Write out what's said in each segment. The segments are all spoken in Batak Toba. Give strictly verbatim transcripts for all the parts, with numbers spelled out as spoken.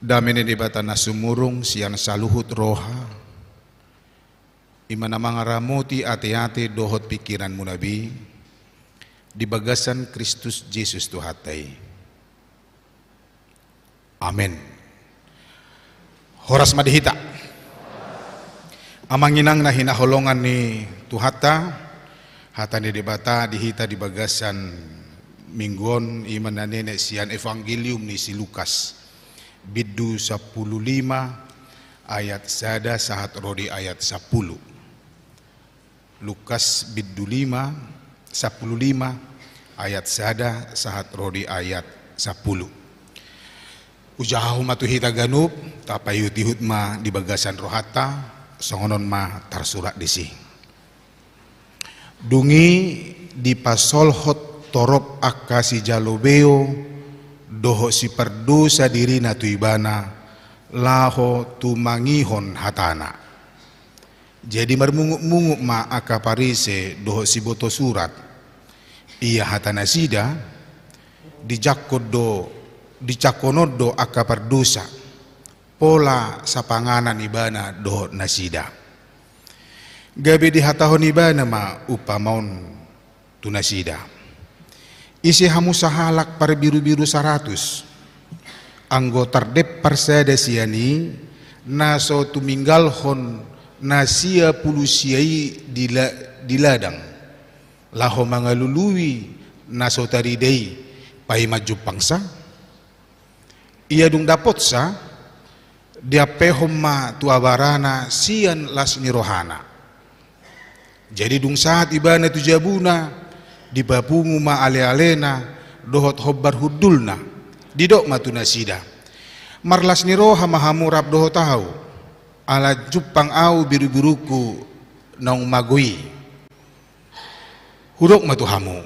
Dame ni Debata na sumurung sian saluhut roha, i ma na mangaramoti ateate dohot pingkiranmuna be, di bagasan Kristus Jesus Tuhanta i. Amen. Horas ma di hita. Amang inang na hinaholongan ni Tuhanta, hata ni Debata di hita di bagasan minggu on, i ma na ninenet sian Evangelium ni si Lukas, bindu sampulu lima, ayat sada sahat ro di ayat sampulu. Lukas bindu lima, sampulu lima, ayat sada sahat ro di ayat sampulu. Hujahahon ma tu hita ganup, tapaihutihut ma di bagasan rohanta, songon on ma tarsurat disi. Dung i dipasolhot torop angka sijalo beo dohot sipardosa dirina tu Ibana, laho tumangihon hatana. Jadi marmungutmungut ma angka Parise dohot sibotosurat. Ia hatanasida, dijangkon do, dijangkon on do angka pardosa, pola sapanganan ibana dohot nasida. Gabe dihatahon ibana ma umpama on tu nasida. Ise hamu sahalak parbirubiru saratus, anggo tardempar sada sian i, na so tuminggalhon na sia pulu sia i di la-, di ladang, laho mangalului na so tarida i, paima jumpangsa? Ia dung dapotsa, diampehon ma tu abarana sian las ni rohana. Jadi dung sahat ibana tu jabuna, dipapungu ma alealena dohot hombar hundulna, didok ma tu nasida: Marlas ni roha ma hamu rap dohot ahu, ala jumpang ahu birubirungku naung mago i. Hudok ma tu hamu,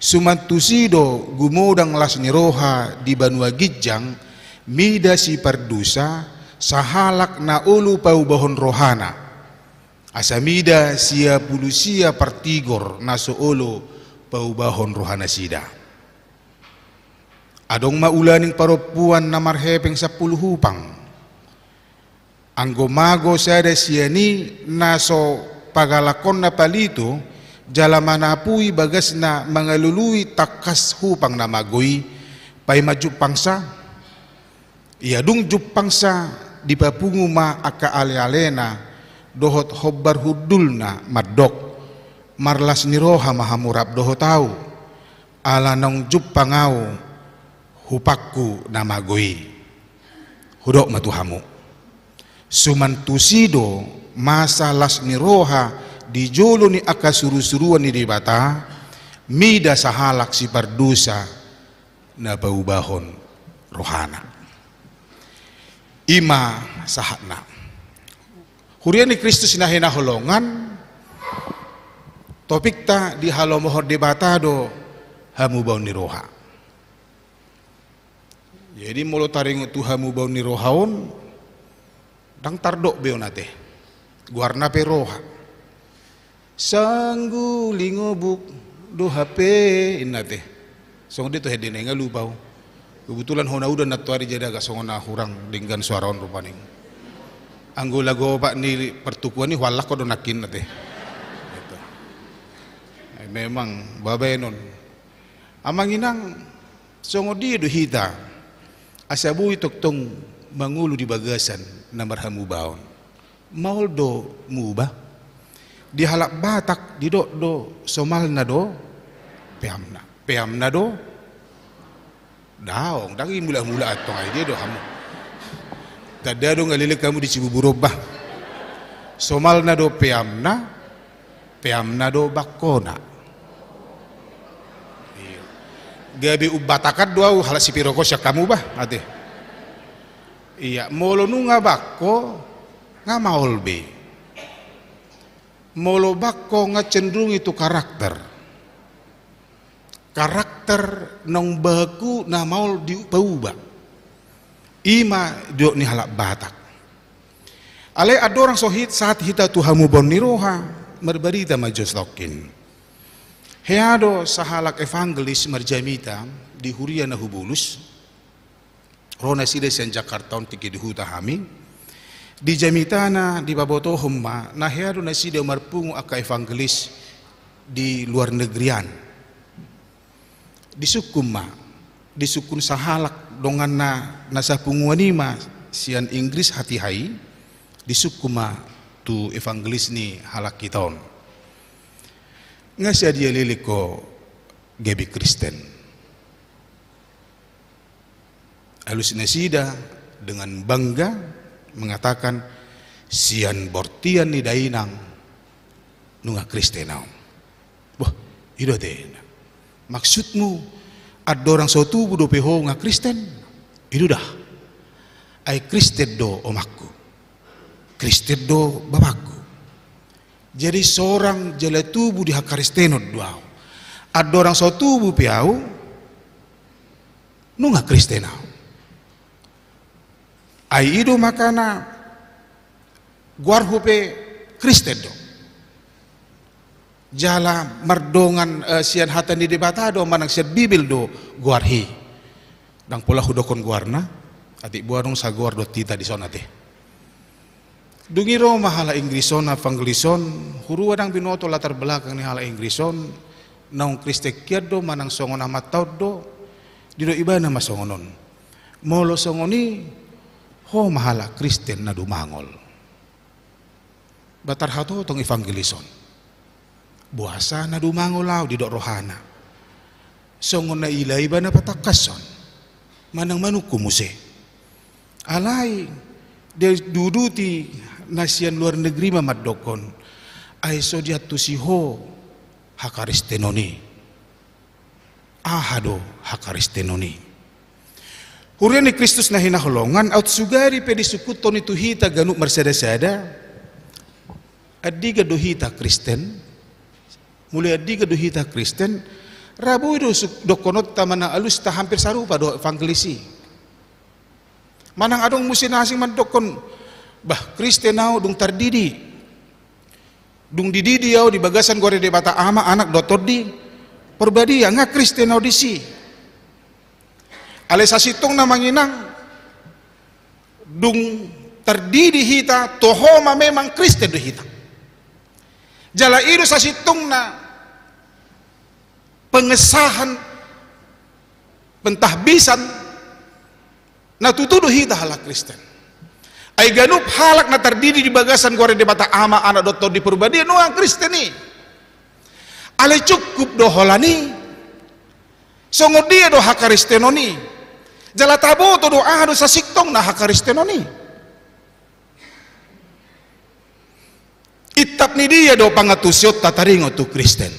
suman tusi do gumodang las ni roha di banua ginjang mida sipardosa sahalak na olo paubahon rohana, asa mida sia pulu sia partigor na so olo paubahon rohanasida. Adong ma ulaning parompuan na marhepeng sampulu hupang. Anggo mago sada sian i na so pagalakkonna palito, jala manapui bagasna mangalului tangkas hupang na mago i, paima jumpangsa? Ia dung jumpangsa, dipapungu ma angka alealena dohot hombar hundulna mandok: Marlas ni roha ma hamu rap dohot ahu, ala naung jumpang ahu hupangku na mago i. Hudok ma tu hamu, suman tusi do masa las ni roha di jolo ni angka surusuruan ni Debata mida sahalak sipardosa na paubahon rohana. I ma sahatna. Huria ni Kristus na hinaholongan, topikta di halomohon Debata do hamubaon ni roha. Jadi molo taringot tu hamubaon ni roha on, ndang tardok be on ate. Goarna pe roha. Sangguling obuk do hape, inna ate. Songon dia tu hende na inga lupa au. Kebetulan hona udan nantoari, jadi agak songon na hurang denggan suara on rupani. Anggo lagu opat ni partukuan i huallak ho do nangkin ate. Gitu. Eh, memang babaen on. Amang inang, songon dia do hita asa boi tongtong mangolu di bagasan na marhamubaon? Maol do muba? Di halak Batak didok do somalna do peamna. Peamna do daong, ndang i mulak-mulak antong, ai dia do hamu. Tanda do ngaleleng hamu di Cibubur on bah. Somalna do peamna, peamna do bangkona. Iya. Gabe umbatakan do au halak Sipirokon sian hamu bah, ate. Iya, molo nunga bangko, nga maol be. Molo bangko nga cenderung i tu karakter. Karakter naung baku na maol dipauba. I ma didok ni halak Batak. Alai andorang so hita sahat hita tu hamubaon ni roha, marbarita ma jo satongkin. Hea do sahalak evangelis marjamita di huria na hubolus. Ro nasida sian Jakarta on tingki di huta hami. Di jamitana dipabotohon ma, na hea do nasida marpungu angka evangelis di luar negerian. Disungkun ma, disungkun sahalak donganna na sapunguan i ma sian Inggris hatiha i, disungkun ma tu evangelis ni halak hita on. Nga sadia leleng ho gabe Kristen. Alus nasida dengan bangga mengatakan, sian bortian ni dainang nunga Kristen au. Boh, i do atena. Maksudmu, andorang so tubu dope ho nga Kristen? I do da. Ai Kristen do omakku. Kristen do bapakku. Jadi sorang jala tubu di hakaristenon do au. Andorang so tubu pe au, nunga Kristen au. Ai i do makana goarhu pe Kristen do. Jala mardongan, eh, sian hata ni Debata do manang sian Bibel do goarhi. Ndang pola hudokkon goarna, atik boha adong sagoar dohot hita dison ate. Dung i ro ma halak Inggris on, evangelis on, hurua ndang binoto latar belakang ni halak Inggris on, naung Kristen hian do manang songon amanta on do. Didok ibana ma songon on, molo songon i, ho ma halak Kristen na dumangol. Ba tarhatotong evangelis on. Boasa na dumangol au, didok rohana. Songon na ila ibana patangkashon manang manungkun muse. Alai diuduti na sian luar negeri ma mandokkon, ai so diantusi ho hakaristenon i. Aha do hakaristenon i? Huria ni Kristus na hinaholongan, aut sugari pe disungkunhon i tu hita ganup marsadasada, andigan do hita Kristen? Molo andigan do hita Kristen, ra boi do suk-, dohononta manang alusta hampir sarupa do evangelis i. Manang adong muse na asing mandokkon, bah, Kristen au dung tardidi. Dung dididi au di bagasan goar ni Debata Ama, Anak dohot Tondi Porbadia, nga Kristen au disi. Alai sasintongna manginang, dung tardidi hita, toho ma memang Kristen do hita. Jala i do sasintongna pengesahan, pentahbisan, na tutu do hita halak Kristen. Ai ganup halak na tardidi di bagasan goar ni Debata Ama, Anak dohot Tondi Porbadia, nunga Kristen i. Alai cukup do holan i? Songon dia do hakaristenon i? Jala taboto do aha do sasintongna hakaristenon i? Intap ni dia do pangantusionta taringot tu Kristen?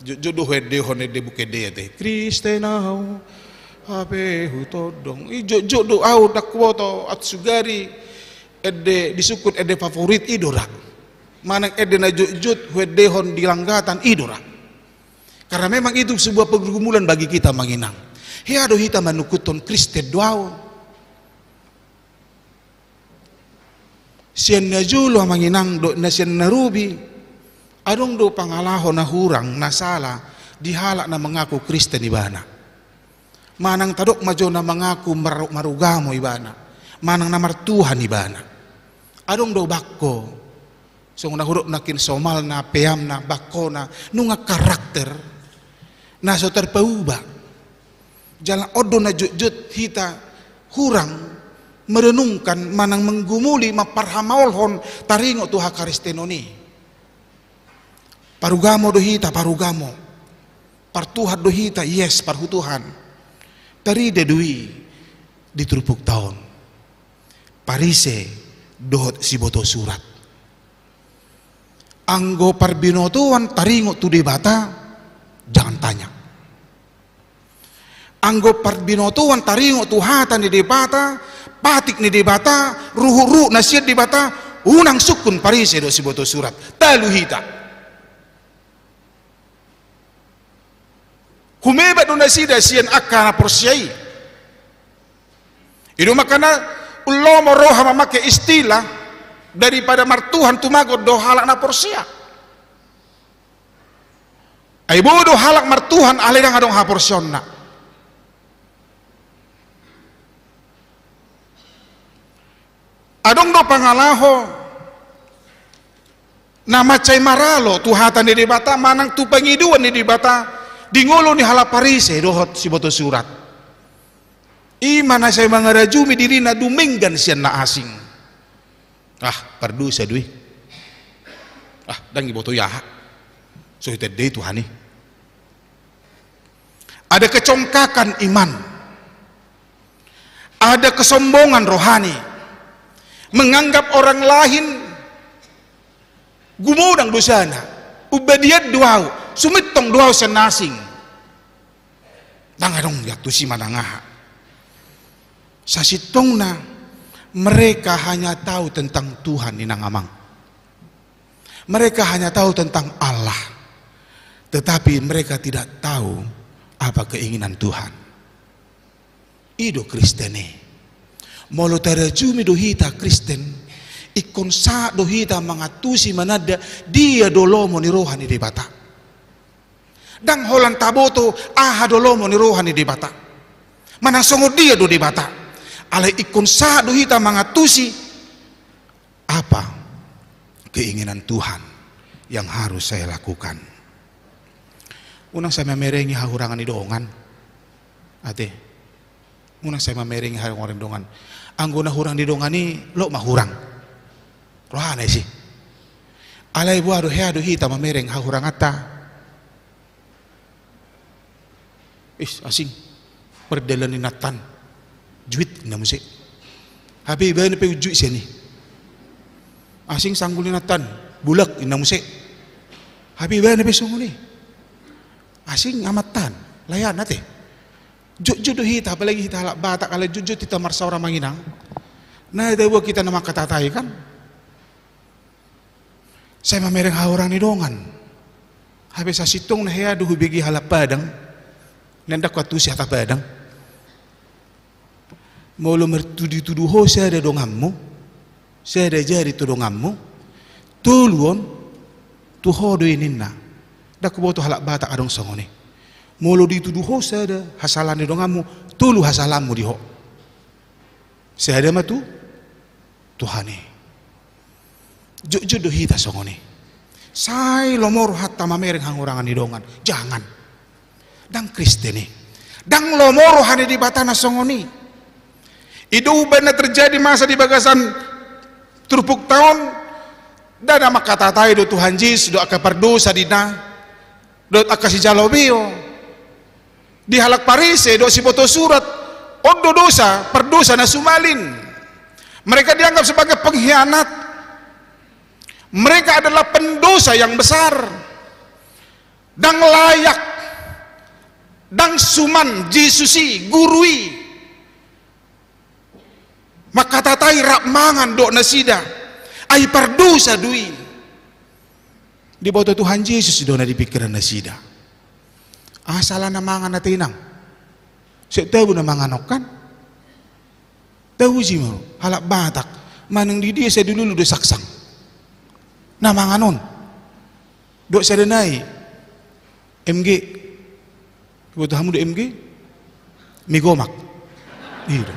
Jotjot do huendehon ende buku ende i ate, Kristen au, hape hutondong. I jotjot do, au ndang huboto aut sugari ende disungkun ende favorit i do ra. Manang ende na jotjot huendehon di langgatan i do ra. Karena memang itu sebuah pergumulan bagi kita manginang. Hea do hita manungkunhon Kristen do au? Sian na jolo manginang dohot na sian na robi, adong do pangalaho na hurang, na sala di halak na mangaku Kristen ibana. Manang tadok ma jo na mangaku mar-, marugamo ibana, manang na martuhan ibana. Adong do bangko, songon na hudok nangkin somalna, peamna, bangkona, nunga karakter na so tarpauba. Jala on do na jotjot hita hurang merenungkan manang menggumuli, mamparhamaolhon taringot tu hakaristenon i. Parugamo do hita, parugamo. Partuhan do hita, yes, parhutuhan. Tarida do i di turpukta on. Parise dohot siboto surat. Anggo parbinotoan taringot tu Debata, jangan tanya. Anggo parbinotoan taringot tu hata ni Debata, patik ni Debata, ruhutruhut na sian Debata, unang sungkun Parise dohot siboto surat. Talu hita. Humebat do nasida sian angka na porsea i. I do makana, unlomo roha mamake istilah daripada martuhan tumagon do halak na porsea. Ai boi do halak martuhan alai ndang adong haporseaonna. Adong do pangalaho na mansai maralo tu hata ni Debata manang tu pangidoan ni Debata di ngolu ni halak Parise dohot siboto surat. I ma na sai mangarajumi dirina dumenggan sian na asing. Ah, pardosa do i. Ah, ndang iboto i aha. So hitende i Tuhan i. Ada kecongkakan iman. Ada kesombongan rohani. Menganggap orang lain gumodang dosana. Umbahen i do au, sumintong do au sian na asing. Ndang adong diantusi manang aha. Sasintongna mereka hanya tahu tentang Tuhan, Inang Amang. Mereka hanya tahu tentang Allah, tetapi mereka tidak tahu apa keinginan Tuhan. I do Kristen i. Molo tarajumi do hita Kristen, ingkon sahat do hita mangantusi mananda dia do lomo ni roha ni Debata. Ndang holan taboto aha do lomo ni roha ni Debata, manang songon dia do Debata. Alai ingkon sahat do hita mangantusi apa keinginan Tuhan yang harus saya lakukan. Unang sai mamereng hahurangan ni dongan. Ate. Unang sai mamereng hahurangan ni dongan. Anggo na hurang ni dongan i, lot ma hurang. Rohana isi. Alai boha do, hea do hita mamereng hahuranganta. Is, asing. Pardalanan ni inanta an juit, inna muse. Hape ibana pe unjuit sian i. Asing sanggul ni inanta an, bulak, inna muse. Hape ibana pe songon i. Asing amanta an, lae an, ate. Jotjot do hita, apalagi hita halak Batak, alai jotjot hita marsaor, Amang Inang. Na taboa hita na mangkatatai kan. Sai mamereng hahurangan ni dongan. Hape sasintongna hea do hubege halak Padang. Ndang huantusi hata Padang. Molo martudutudu ho sada donganmu, sada jari tu donganmu, tolu on tu ho do i ninna. Ndang huboto halak Batak adong songon i. Molo ditudu ho sada hasalahan ni donganmu, tolu hasalahanmu di ho. Sada ma tu Tuhan i. Jotjot do hita songon i. Sai lomo rohanta mamereng hahurangan ni dongan. Jangan. Ndang Kristen i. Ndang lomo roha ni Debata na songon i. I do umbahen na terjadi masa di bagasan turpukta on, ndada mangkatatai do Tuhan Jesus dohot angka pardosa di na, dohot angka sijalo beo. Di halak Parise dohot siboto surat, on do dosa, pardosa na sumalin. Mereka dianggap sebagai pengkhianat. Mereka adalah pendosa yang besar. Ndang layak, ndang suman Jesus i, guru i, mangkatatai rap mangan dohot nasida, ai pardosa do i. Diboto Tuhan Jesus do na di pingkiran nasida. Aha salana mangan ate, Inang? Sai tabo na mangan on kan? Tauji ma halak Batak, manang di dia sai dilului do saksang na mangan on. Dohot sada nai M G. Iboto hamu do M G? Mie gomak. I do.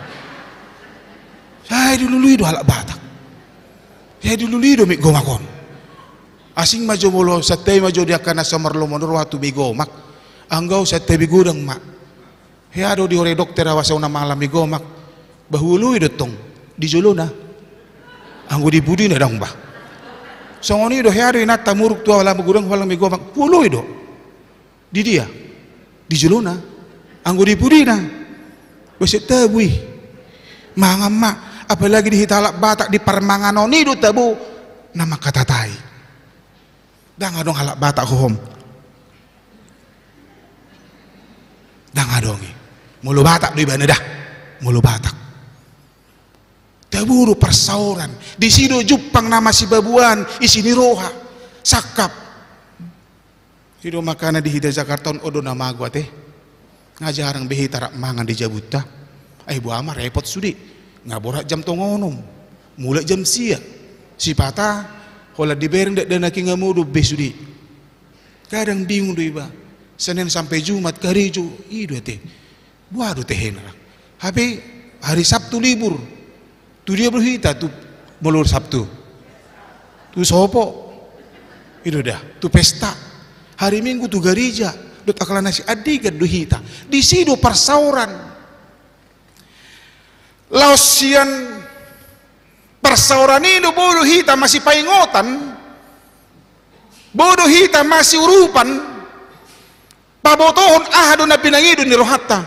Sai dilului do halak Batak. Sai dilului do mie gomak on. Asing ma jo molo santabi ma jo di angka na so marlomo ni roha tu mie gomak. Anggo au santabi godang ma. Hea do diore dokter, awas au na mangan mie gomak. Bah, huoloi do tong di jolona. Anggo di pudina ndang, bah. Songon i do, hea do inanta muruk tu au, ala godang huallang mie gomak, huoloi do. Di dia? Di jolona. Anggo di pudina? Bah, sai tabo i. Mangan ma. Apalagi di hita halak Batak, di parmanganon i do tabo na mangkatatai. Ndang adong halak Batak hohom. Ndang adong i. Molo Batak do ibana da. Molo Batak. Tabo do parsaoran. Disi do jumpang na masibaboan isi ni roha. Sangkap. I do makana di hita Jakarta on, on do na mago ate. Nga jarang be hita rap mangan di jabunta. Ai boha ma, repot sude. Nga borhat jam tonga onom. Mulak jam sia. Sipata holan dibereng dakdanak i nga modom be sude. Kadang bingung do iba. Senin sampe Jumat karejo, i do ate. Boha do tehena? Hape hari Sabtu libur. Tu dia do hita, tu Molo Sabtu tu sopo? I do da, tu pesta. Hari Minggu tu gareja dohot angka na siandigan do hita. Disi do parsaoran. Laos sian parsaoran i do boi do hita masipaingotan, boi do hita masiurupan pabotohon aha do na pinangido ni rohanta.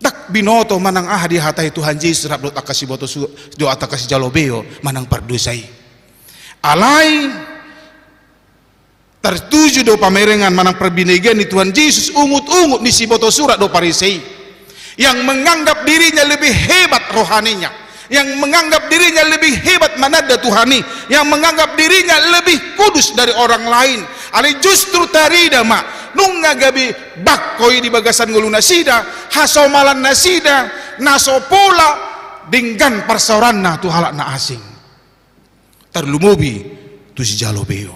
Ndang binoto manang aha dihatai Tuhan Jesus rap dohot angka siboto su-, dohot angka sijalo beo manang pardosa i. Alai tartuju do pamerengan manang parbinegean ni Tuhan Jesus, ungut-ungut ni siboto surat dohot Parisei, yang menganggap dirinya lebih hebat rohaninya, yang menganggap dirinya lebih hebat mananda Tuhan i, yang menganggap dirinya lebih kudus dari orang lain. Alai justru tarida ma, nunga gabe bangko i di bagasan ngolu nasida, hasomalan nasida, na so pola denggan parsaoranna tu halak na asing, tarlumobi tu sijalo beo.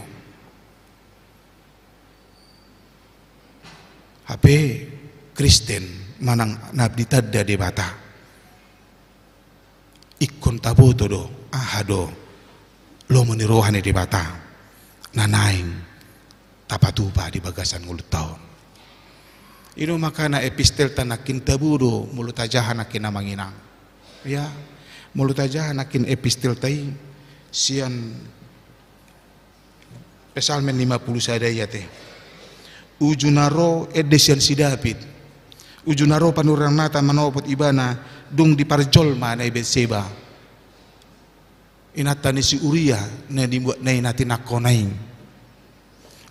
Hape Kristen manang na ditanda Debata, ingkon taboto do aha do lomo ni roha ni Debata na naeng tapatupa di bagasan ngolunta on. I do makana epistelta nangkin tabo do molo tajaha nangkin, amang inang. Ya, molo tajaha nangkin epistelta i sian Psalmen lima puluh sada i ate. Uju na ro ende sian si David, uju na ro panurirang nata manopot ibana dung diparjolma na i Betseba, inanta ni si Uria na dibuatna i na tinangkona i.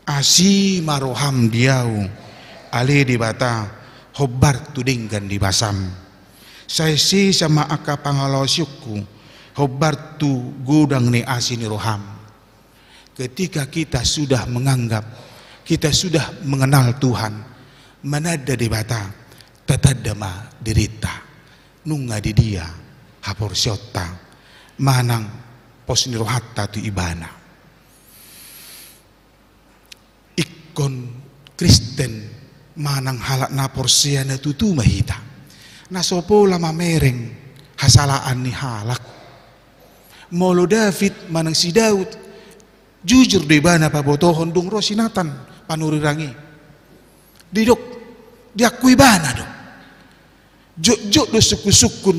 Asi ma roham di ahu, ale Debata, hombar tu denggan di basam. Sai sesa ma angka pangalaosionku, hombar tu godang ni asi ni roham. Ketika kita sudah menganggap, kita sudah mengenal Tuhan, mananda Debata, tatanda ma dirinta. Nunga di dia haporseaonta manang pos ni rohanta tu Ibana. Ingkon Kristen manang halak na porsea na tutu ma hita, na so pola mamereng hasalaan ni halak. Molo David manang si Daud, jujur do ibana pabotohon dung ro si Natan panurirang i. Didok, diakui ibana do. Jotjot do sungkunsungkun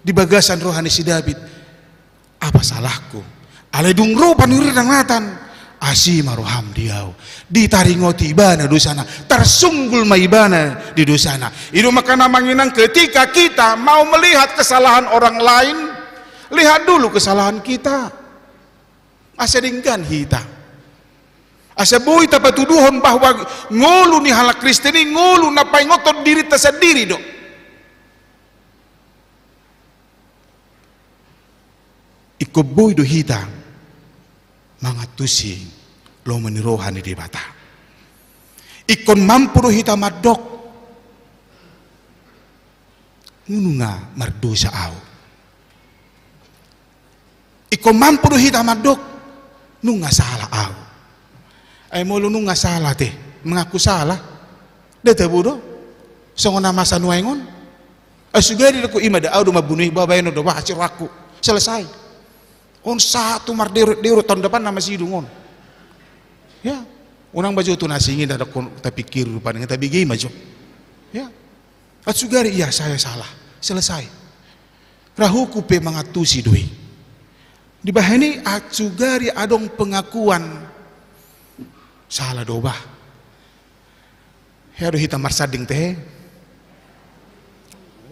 di bagasan roha ni si David. Apa salahku? Alai dung ro panurirang Natan, asi ma roham di ahu. Ditaringoti ibana dosana, tarsunggul ma ibana di dosana. I do makana, amang inang, ketika kita mau melihat kesalahan orang lain, lihat dulu kesalahan kita. Asa denggan hita. Asa boi tapatuduhon bahwa ngolu ni halak Kristen i ngolu na paingothon dirinta sandiri do. Ingkon boi do hita mangantusi lomo ni roha ni Debata. Ingkon mampu do hita mandok, nunga mardosa ahu. Ingkon mampu do hita mandok, nunga sala ahu. Ai molo nunga sala te, mengaku sala, nda tabo do songon na masa nuaeng on. Ai sugari do, i ma da, ahu do mambunu i, bah, baen on do bah, atik rohangku. Selesai. On sahat tu marderot-derot, taon depan nama sidung on. Ya. Unang bajo tu na asing i, nda dokkon tapikir rupani, tabege i ma jo. Ya. Atik sugari, iya, saya salah. Selesai. Rahuku pe mangantusi do i. Dibahen i atik sugari adong pengakuan, sala do bah. Hea do hita marsanding tehe.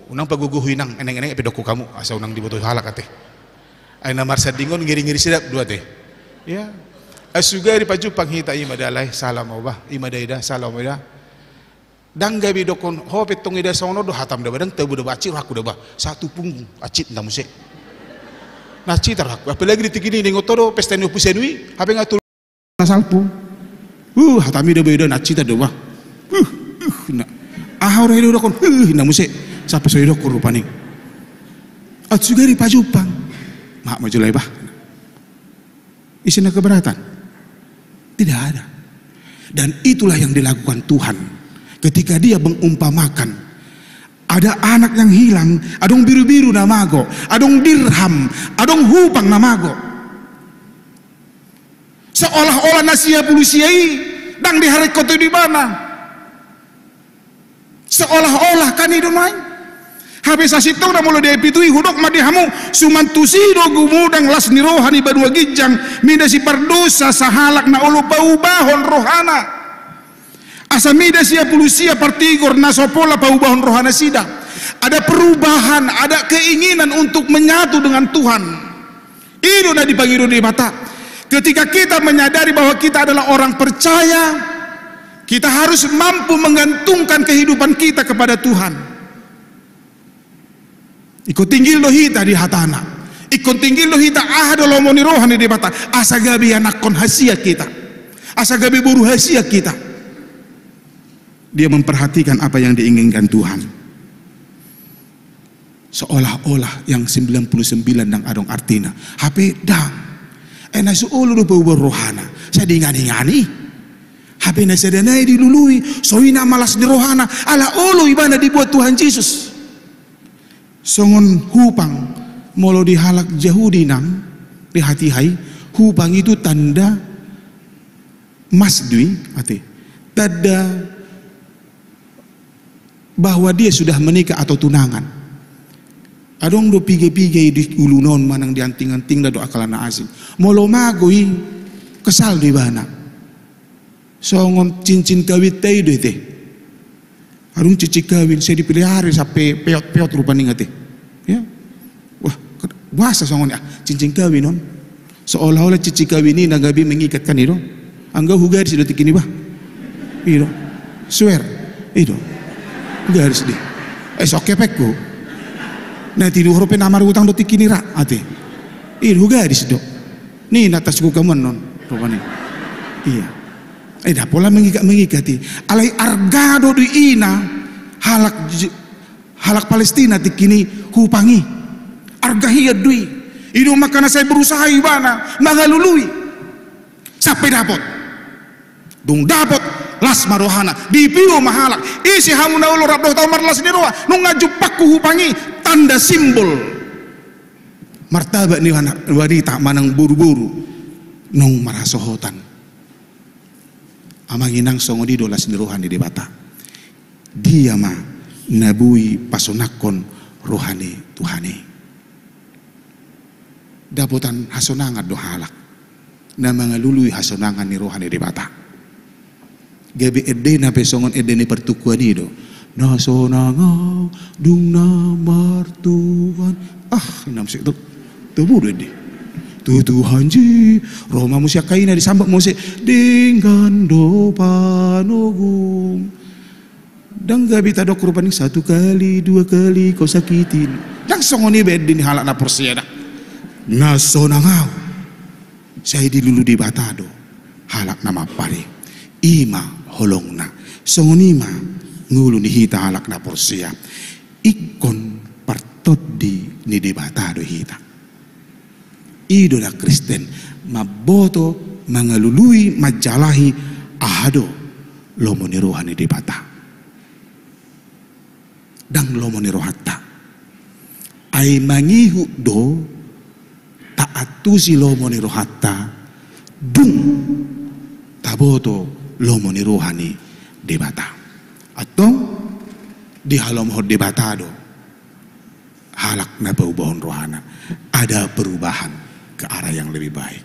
Unang pagogohu inang, eneng-eneng pe dok hamu, asa unang diboto halak ate. Ai na marsanding on ngeri-ngeri sedap do ate. Ya. Atik sugari pajumpang hita, i ma da lae, sala ma ahu bah, i ma da eda, sala ma ahu eda. Ndang gabe dokkon, ho pe tong eda songon on do hatam da bah, ndang tabo da bah, atik rohangku da bah. Sahat tu punggung, atik na muse. Na atik rohangku, apalagi di tingki on, ingot ho do pesta ni ompu si Anu i, hape nga tolu na salpu. Uh, hatam i da bah, eda, na atik da bah. Uh, uh, na. Aha ora i do dokkon, uh, na muse. Sampe so didokkon rupani. Atik sugari pajumpang. Maaf ma jo lae bah. Ise na keberatan? Tidak ada. Dan itulah yang dilakukan Tuhan ketika Dia mengumpamakan Ada anak yang hilang, adong birubiru na mago, adong dirham, adong hupang na mago. Seolah-olah na sia pulu sia i ndang diharingkot tu ibana. Seolah-olah kan i do nuaeng. Hape sasintongna molo di ayat pitu i hudok ma di hamu, suman tusi do gumodang las ni roha ni banua ginjang mida sipardosa sahalak na olo paubahon rohana. Asa mida sia pulu sia partigor na so pola paubahon rohanasida. Ada perubahan, ada keinginan untuk menyatu dengan Tuhan. I do na dipangido Debata. Ketika kita menyadari bahwa kita adalah orang percaya, kita harus mampu menggantungkan kehidupan kita kepada Tuhan. Ingkon tinggil do hita di hatana. Ingkon tinggil do hita aha do lomo ni roha ni Debata. Asa gabe anakkon hasia hita. Asa gabe boru hasia hita. Dia memperhatikan apa yang diinginkan Tuhan. Seolah-olah yang sembilan puluh sembilan ndang adong artina. Hape ndang. Eh, na so olo do paubahon rohana. Sai diingani-ingani. Hape na sada nai dilului. So i na malas ni rohana. Ala olo ibana dibuat Tuhan Jesus. Songon hupang molo di halak Jahudi nang di hatiha i, hupang itu tanda mas do i, ate. Tanda bahwa dia sudah menikah atau tunangan. Adong do piga-piga i di uluna on manang di anting-antingna do angka na asing. Molo mago i kesal do ibana. Songon cincin kawinta i do ate. Adong cincin kawin, sai dipelihara sampe peot-peot rupani ate. Ya. Wah, boasa songon i, ah, cincin kawin on. Seolah-olah cincin kawin i na gabe mengikat kan i do. Anggo hugadis do tingki ni bah. I do. Swear. I do. Hugadis do. Eh, so kepekku. Na tinuhor pe na marutang do tingki ni ra, ate. I do, hugadis do. Ni na tas ku kamuan non, rupani. Iya. Eh, da pola mengikat-mengikat i. Alai arga do di ina halak J-, halak Palestina tingki ni hupang i. Arga hian do i. I do makana sai berusaha ibana mangalului. Sampe dapot. Dung dapot, las ma rohana. Dipio ma halak. Ise hamu na olo rap dohot au marlas ni roha. Nunga jumpangku hupang i. Tanda simbol. Martabak ni anak wanita manang boru-boru. Naung marhasohotan. Amang inang, songon i do las ni roha ni Debata. Dia ma na boi pasonangkon roha ni Tuhan i. Dapotan hasonangan do halak na mangalului hasonangan ni roha ni Debata. Gabe endena pe songon ende ni partukuan i do. Na sonang au dung na martuhan. Ah, inna muse tu. Tubu do ende. Tu Tuhan ji. Ro ma muse angka ina disambat muse. Denggan do panogung. Ndang gabe tadok rupani satu kali, dua kali, kau sakitin. Ndang songon i be ende ni halak na porsea da. Na sonang au. Sai dilului Debata do halak na mampar i. I ma holongna. Songon i ma ngolu ni hita halak na porsea. Ingkon partondi ni Debata do hita. I do na Kristen, mamboto, mangalului, manjalahi aha do lomo ni roha ni Debata. Ndang lomo ni rohanta. Ai mangihut do taantusi lomo ni rohanta dung taboto lomo ni roha ni Debata. Antong dihalomohon Debata do halak na paubahon rohana, ada perubahan ke arah yang lebih baik.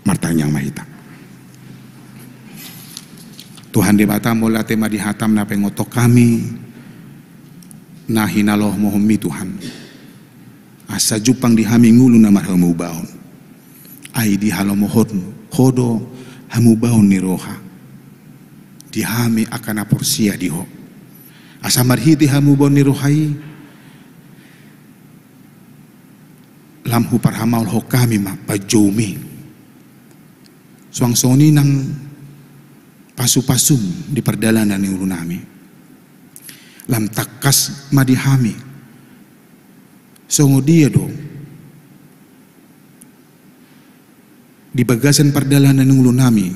Martangiang ma hita. Tuhan Debata, mauliate ma di hatam na paingothon hami na hinalomohonmi Tuhan. Asa jumpang di hami ngolu na marhamubaon. Ai dihalomohon Ho do hamubaon ni roha di hami angka na porsea di Ho. Asa marhite hamubaon ni roha i, lam huparhamaolhon hami ma panjoumi. Suang songon i nang pasupasum di pardalanan ni ngolunami. Lam tangkas ma di hami songon dia do di bagasan pardalanan ni ngolunami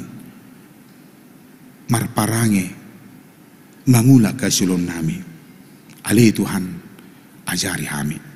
marparange mangula hasiulaonnami. Ale Tuhan, ajari hami.